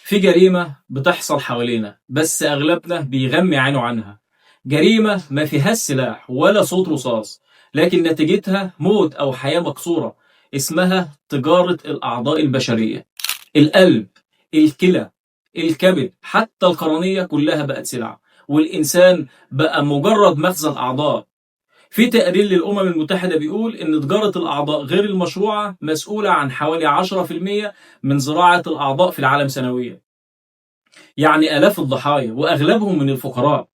في جريمة بتحصل حوالينا بس أغلبنا بيغمي عينه عنها. جريمة ما فيهاش سلاح ولا صوت رصاص، لكن نتيجتها موت أو حياة مكسورة. اسمها تجارة الأعضاء البشرية. القلب، الكلى، الكبد، حتى القرنية كلها بقت سلعة، والإنسان بقى مجرد مخزن أعضاء. في تقرير للأمم المتحدة بيقول إن تجارة الأعضاء غير المشروعة مسؤولة عن حوالي 10% من زراعة الأعضاء في العالم سنويا، يعني آلاف الضحايا وأغلبهم من الفقراء.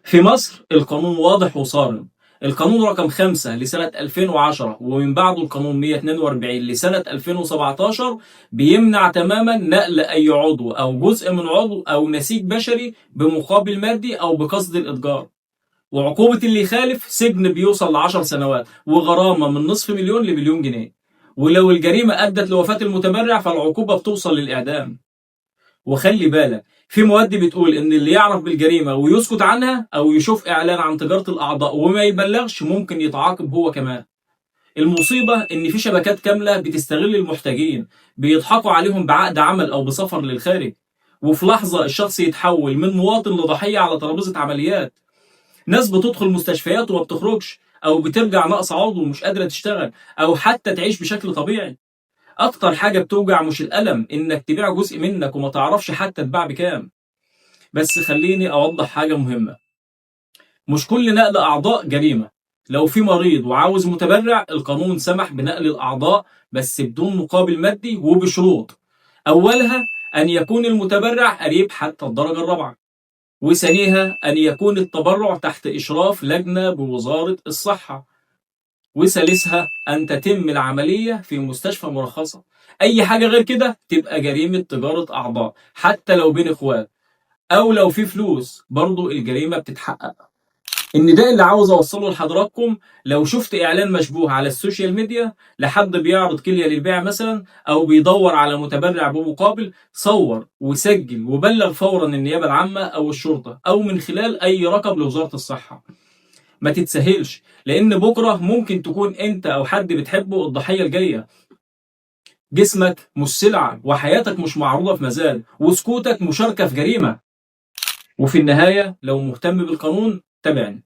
في مصر القانون واضح وصارم. القانون رقم 5 لسنة 2010 ومن بعده القانون 142 لسنة 2017 بيمنع تماما نقل أي عضو أو جزء من عضو أو نسيج بشري بمقابل مادي أو بقصد الإتجار. وعقوبة اللي يخالف سجن بيوصل ل10 سنوات وغرامة من 500,000 لمليون جنيه، ولو الجريمة أدت لوفاة المتبرع فالعقوبة بتوصل للإعدام. وخلي بالك، في مواد بتقول ان اللي يعرف بالجريمة ويسكت عنها او يشوف اعلان عن تجارة الاعضاء وما يبلغش ممكن يتعاقب هو كمان. المصيبة ان في شبكات كاملة بتستغل المحتاجين، بيضحكوا عليهم بعقد عمل او بسفر للخارج، وفي لحظة الشخص يتحول من مواطن لضحيه على ترابيزة عمليات. ناس بتدخل مستشفيات وما بتخرجش، او بترجع ناقصه عضو ومش قادرة تشتغل او حتى تعيش بشكل طبيعي. اكتر حاجة بتوجع مش الالم، انك تبيع جزء منك وما تعرفش حتى تباع بكام. بس خليني اوضح حاجة مهمه: مش كل نقل اعضاء جريمه. لو في مريض وعاوز متبرع، القانون سمح بنقل الاعضاء بس بدون مقابل مادي وبشروط، اولها ان يكون المتبرع قريب حتى الدرجة الرابعه، وثانيها ان يكون التبرع تحت اشراف لجنة بوزارة الصحه، وثالثها أن تتم العملية في مستشفى مرخصة. أي حاجة غير كده تبقى جريمة تجارة أعضاء، حتى لو بين إخوات أو لو في فلوس برضو الجريمة بتتحقق. النداء اللي عاوز أوصله لحضراتكم: لو شفت إعلان مشبوه على ال social media لحد بيعرض كلية للبيع مثلا أو بيدور على متبرع بمقابل، صور وسجل وبلغ فورا النيابة العامة أو الشرطة أو من خلال أي رقم لوزارة الصحة. ما تتسهلش، لان بكره ممكن تكون انت او حد بتحبه الضحية الجايه. جسمك مش سلعه، وحياتك مش معروضة في مزاد، وسكوتك مشاركة في جريمه. وفي النهايه، لو مهتم بالقانون تابعني.